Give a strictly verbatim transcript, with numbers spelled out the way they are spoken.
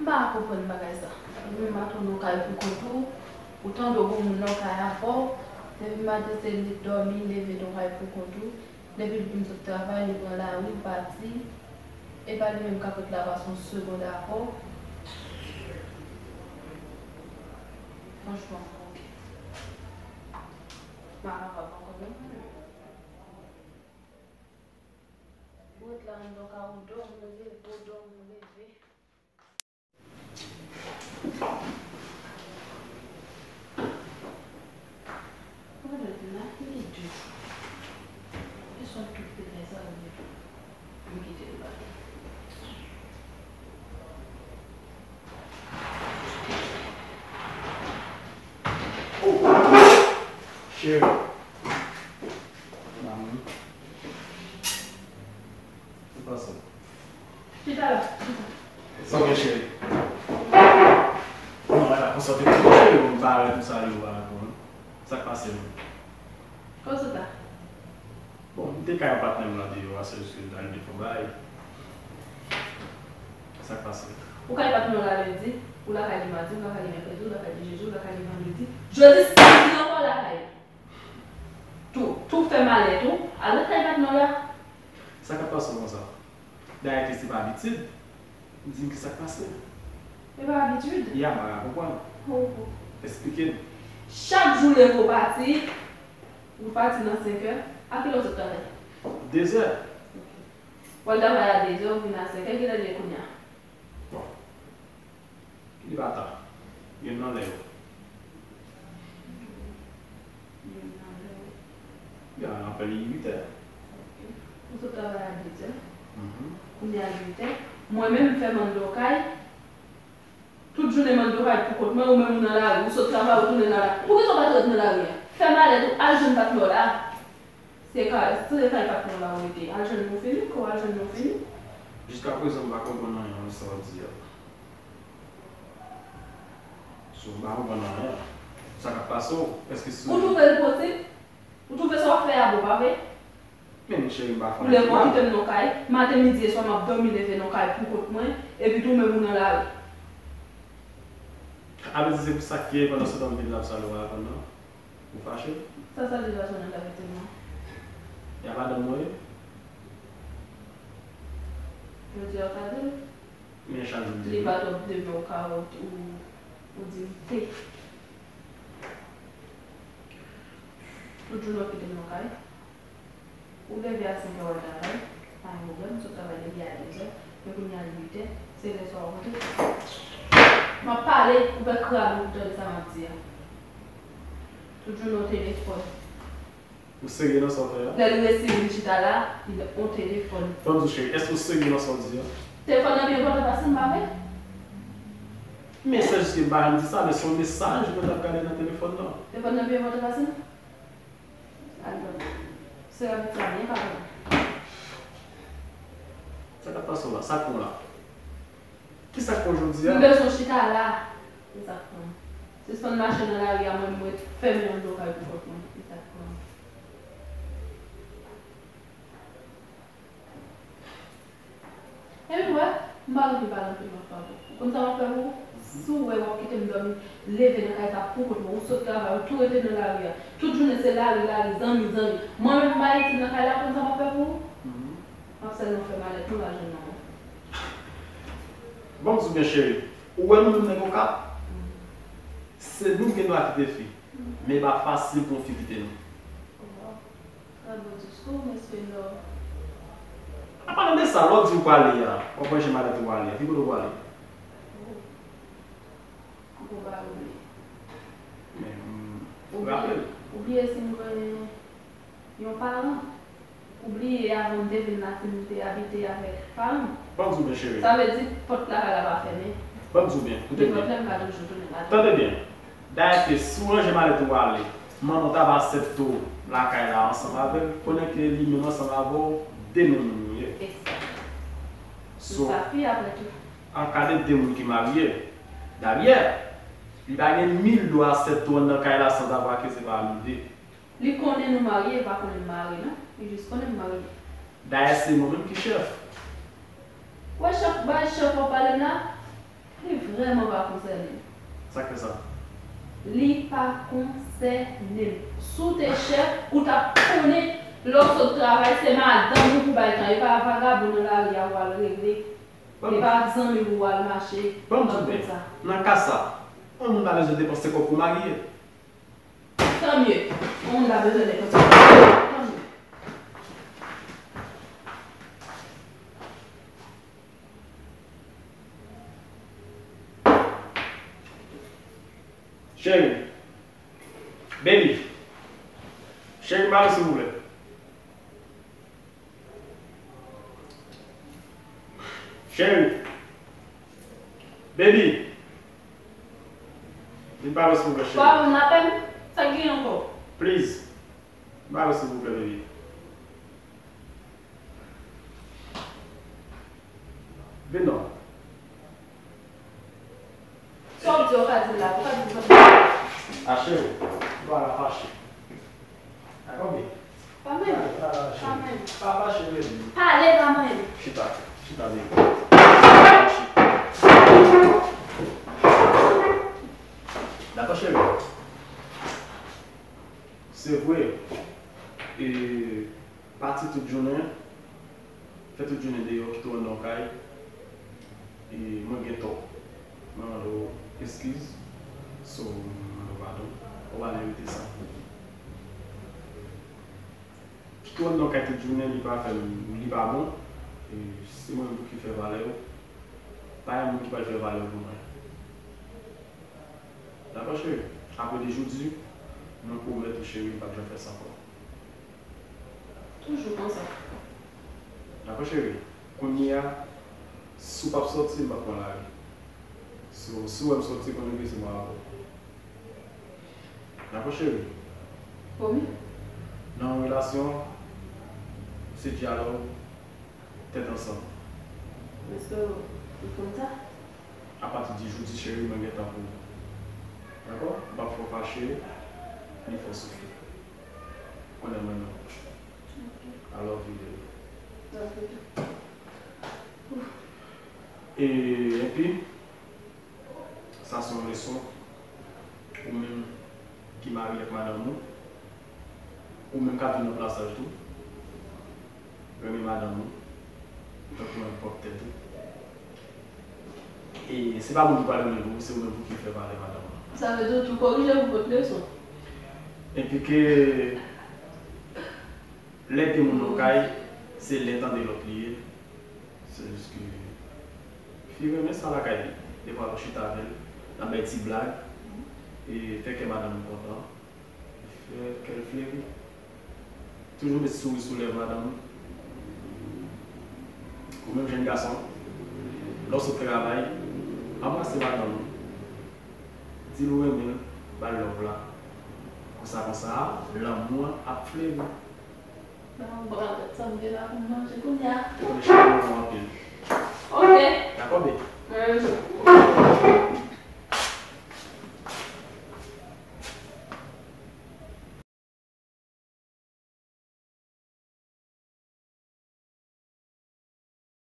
M pa konprann bagay sa. Ou menm maten w nan kay pou kont ou, ou tande yon moun nan kay avè w, depi maten se li dòmi, leve nan kay pou kont ou, depi l vin sot travay, li pran lari, li pati, e pa li menm k ap ret la pase yon segonn avè w. Franchman, ok. M pa kapab ankò non. Ou ret la anndan ka, ou dòmi, ou leve, ou dòmi, ou leve. Ou pa dwe vin la, li gen de jou. Pèsonn ki okipe kay sa, ou gen. M kite l la. Oh! Cheri. Maman. Ou pase. Chita la, chita. Sa w gen, cheri? Non, la, konsantre pou cheri, m parèt, m salye w pa ankò, non. Sa k pase menm? Kòman sa? Bon, m te kay yon patnè m nan deyò a, se jis ke m ta rive fè yon bagay. Sa k pase? Ou kay patnè w la lendi, ou lakay li madi, ou lakay li mèkredi, ou lakay li jedi, ou lakay li vandredi. Jodi, samdi ankò w lakay li. Tou, tou fè malèt ou, al ret kay patnè w la. Sa k ap pase w konsa? Dayè ke se pa abitid, di m kisa k pase. E pa abitid? Ya, m pa ka konprann. Oh, oh. Eksplike m. Chak jou leve w pati, ou pati nan senkè, a kilè w sot travay? Dezè. Ok. W al travay a dezè, ou vin a senkè, kilè l ye kounye a? Bon. Li pa ta. Youn nan lè yo. Youn nan lè yo. Ya, apre li uit è. Ok. Ou sot travay a dezè. Mhm. Kounye a li uit è. Mwen menm, m fèmen anndan kay. Tout jounen m anndan kay pou kont mwen, ou menm ou nan lari. Ou sot travay, ou tounen nan lari. Poukisa w pa t ret nan lari a? Fè malèt ou, al jwenn patnè w la. Se ka, se kay patnè w la ou rete. Al jwenn nou fini, ke w al jwenn nou fini. Jiskaprezan, m pa konprann anyen nan sa w di a. So, m pa konprann anyen. Sa k ap pase w? Èske si... Ou twouve l posib? Ou twouve sa w ap fè a bon, pa vre? Men, cheri, m pa fè anyen. Ou leve, w kite m nan kay. Maten, midi e swa, m ap dòmi, leve nan kay pou kont mwen. Epi tou, menm ou nan lari. A vle di se pou sa k fè pandan se tan m vin la m salye w pa reponn non? Ou fache? Sa, sa deja sonnen la, efektivman. E a madanm mwen ye? Jodi a, w ka di l. Men chak jou m di li. Li pa twòp demen, ou ka, ou, ou di l te. Tout jounen w kite m nan kay. Ou leve a senk è w al travay, pa gen pwoblèm, sot travay depi a dezè, men kounye a li uit è, se lè sa w ap rantre. M ap pale, ou fè kraze pou tande sa m ap di a. Tout jounen w telefòn. Ou serye nan sa w fè a? Lè li resi vin chita la, li on telefòn. Ban m di w cheri, èske w serye nan sa w di a? Telefòn nan pi enpòtan pase m, pa vre? Men se jis ke m pa janm di sa, men se yon mesaj mwen t ap gade nan telefòn nan. Telefòn nan pi enpòtan pase m? Al dòmi. Se rabi sa byen pa bon. Sa k ap pase w la? Sa k pran w la? Kisa k pran w jodi a? M bezwen chita la. Se sa k pran m. Sispann mache nan lari a, mwen, mwen fèmen yon do kay pou kont mwen. Se sa k pran m. Epi wè, m pa anvi pale anpil, m ap pale. Ou konn sa m ap fè pou ou? Si w wè w ap kite m dòmi, leve nan kay sa pou kont mwen, ou sot travay, ou tou rete nan lari a. Tout jounen se lari, lari, zanmi, zanmi. Mwen menm m pa itil nan kay la, ou konn sa m ap fè pou ou? Mhm. M ap sèlman fè malèt mwen al jwenn manman w. Ban m di w byen, cheri. Ou wè nou menm nèg Okap? Mhm. Se nou ki gen dwa kite fi. Mhm. Men e pa fasil pou yon fi kite nou. Trè bon diskou, mesye Nò. An palan de sa, lè w di w prale a, w ap wè jan malèt ou prale a, ki kote w prale? Oh. Ou pa bliye. Men, m raple l. Ou bliye si m gen yon paran? Ou bliye avan m te vin la si m te abite avèk paran m? Ban m di w byen, cheri. Sa vle di pòt lakay la pa fèmen? Ban m di w byen, koute byen. Nenpòt lè m ka toujou tounen la. Tande byen. Dayè ke si w ranje malèt ou ale, manman w ta va aksepte w lakay la ansanm avè l, konnen ke li menm ansanm avè w, de menm moun nou ye. Egzak. So, nou sa fi apre tou. An ka de de moun ki marye. Dayè, li pa gen mil dwa aksepte w anndan kay la sanzavwa ke se pa nou de. Li konnen nou marye, li pa konnen m marye non. Li jis konnen m marye. Dayè, se mwen menm ki chèf. Wè chèf, bay chèf w ap pale m la. Li Vrèman pa konsène m. Sa k fè sa? Li pa konsène m. Si w te chèf, ou t ap konnen lè w sot travay, se madanm ou pou bay tan. E pa vagabon nan lari a pou w al regle. E pa zanmi pou w al mache. Ban m di w byen, nan ka sa, yon moun pa bezwen depanse kòb pou marye. Tan mye. Yon moun pa bezwen depanse kòb pou marye. Tan mye. Cheri. Baby. Cheri, m pa wè silvouplè. Cheri. Baby. Vin pale silvouplè, cheri. Papa, m lapèn? Sa k gen ankò? Please. Vin pale silvouplè, baby. Vin non. Sa w di, w ka di l la, w ka di l konsa. Achte w, ou pa ka fache. Dakò, baby? Pa menm. Pa, pa, pa, pa menm. Pa fache, baby. Pale pa menm. Chita, chita, baby. Dakò, cheri. Se vre, e, pati tout jounen, fè tout jounen deyò, kite w anndan yon kay, e mwen gen tò. Mwen mande w eskiz, so, mwen mande w padon, ou pa merite sa. Kite w anndan yon kay tout jounen, li pa fè, li pa bon, e se mwen menm ki fè valè w, pa gen moun ki pral fè valè w pou mwen. Dakò, cheri? Apre de jou di, mwen pwomèt ou, cheri, m p ap janm fè sa ankò. Toujou konsa. Dakò, cheri? Kounye a, si w p ap sòti, m p ap pran lari. Si w, si w wè m sòti, konnen ke se mwen avè w. Dakò, cheri? Pwomi? Nan yon relasyon, se dyalòg, tèt ansanm. Èske ou konn sa? Apati de jodi, cheri, mwen gen tan pou ou. Dakò? M p ap fè w fache, ni fè w soufri. Konnen mwen renmen w. Ok. I love you, baby. Love you too. E, epi, sa se yon leson. Ou menm ki marye ak madanm ou, ou menm k ap viv nan plasaj tou, renmen madanm ou tankou renmen pwòp tèt ou. E se pa moun ki pral renmen pou ou, se ou menm pou ki fè valè madanm ou. Sa vle di ou tou korije pou pot leson. Epi ke lè de moun nan kay, se lè tande lòt li ye. Se jis ke fi renmen sa lakay li. Defwa, w chita avè l, n ap bay ti blag, e fè kè madanm ou kontan, fè kè l fleri. Toujou met souri sou lèv madanm ou. Ou menm jèn gason, lè w sot travay, anbrase madanm ou. Di l ou renmen l, ba l love la. Konsa, konsa, lanmou an ap fleri. Ban m pran sa m gen la pou m manje kounye a. Ou konnen cheri renmen w anpil. Ok. Dakò, baby? Mwen menm tou.